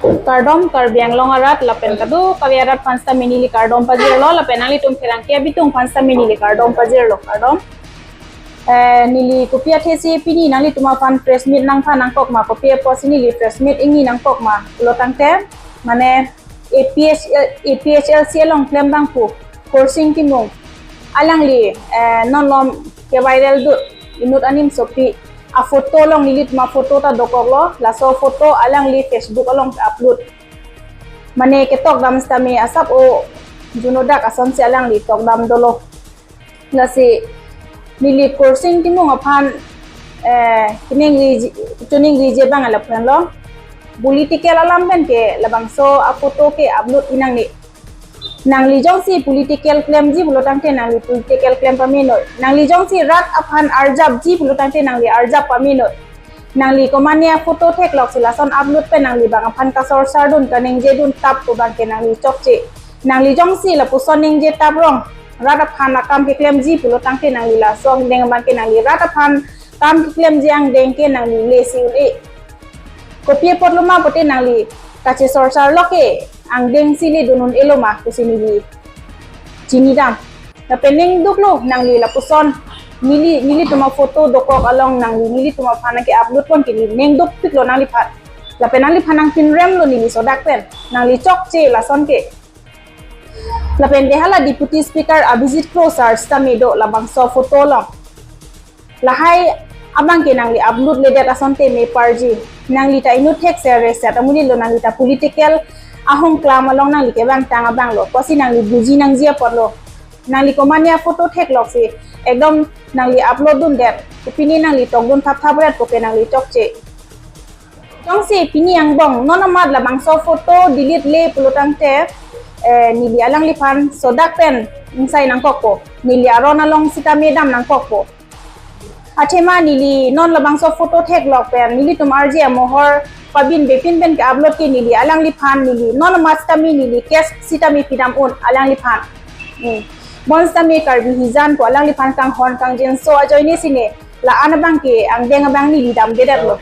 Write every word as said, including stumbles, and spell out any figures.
Kardom Karbi Anglong arat lapen kadokave arat aphan sitame neli kardom pajirlo lapen nanglitum pherangke abitung aphan sitame neli kardom pajirlo, kardom. Eh, neli kopi athesi pini nanglitum aphan press meet nangpha nangkok ma, kopi apotsi neli press meet ingni nangkok ma pulo tangte, mane A P H L, A P H L C along klem abang pu Khorsing Timung, alangli, eh, non malom ke-viral dut inut animsopi aphoto along nelitum aphoto ta dokoklo, laso aphoto alangli Facebook along upload. Mane ketok dam sitame asap o juno dak asonsi alangli tok dam dolo. Lasi neli Khorsing Timung aphan, eh, keningri, chuning rije abang lapulo. Political alam pen ke labangso aphoto ke upload inang ni. Nangli jongsi political klemji pulo tangte nangli political klem pame noi. Nangli jongsi rat aphan arjapji pulo tangte nangli arjap pame noi. Nangli komane aphoto theklok si lason upload pen nangli bang aphan kasorsar dun, kaningje dun tap pu abang ke nangli chokche. Nangli jongsi lapuson ningje tap rong, rat aphan akam keklemji pulo tangte nangli lason deng abang ke nangli rat aphan kam keklemji angdeng ke nangli lesi un-e. Kopi apotlo ma pute nangli kachesorsarlo ke angdeng si le dun un-elo ma pusi neli chinidam. Lapen ningduklo nangli lapuson neli, nelitum aphoto dokok along nangli, nelitum aphan ke upload pon ke neli ningdukpiklo nangliphan. Lapen nangliphan nangpinremlo neli sodak pen. Nangli chokche lason ke. Lapen de hala Deputy Speaker Abhijit Kro sar sitame do labangso aphoto along. Lahai abang ke nangli upload ledet asonte meparji. Nangli ta inut thekser reset amonitlo, nangli ta political ahong klam along nangli kevang tang abanglo. Pusi nangli buji nangji apotlo. Nangli komane aphoto theklok si ekdom nangli upload dundet. Pini nangli tok dun thapthap ret pu ke nangli chokche. Jongsi pini angbong non amat labangso aphoto delete le pulo tangte, eh, neli alangliphan sodak pen ingsai nangkokpo. Neli aron along sitame dam nangkokpo. Athema neli non labangso aphoto theklok pen nelitum arje amohor pabin bepin pen ke-upload ke neli alangliphan neli non amat sitame neli case sitame pidam un alangliphan. Hmm. Bonsitame Karbi hijan pu alangliphan kanghon kangjinso ajoine sine la-an abang ke angdeng abang neli damdedetlo.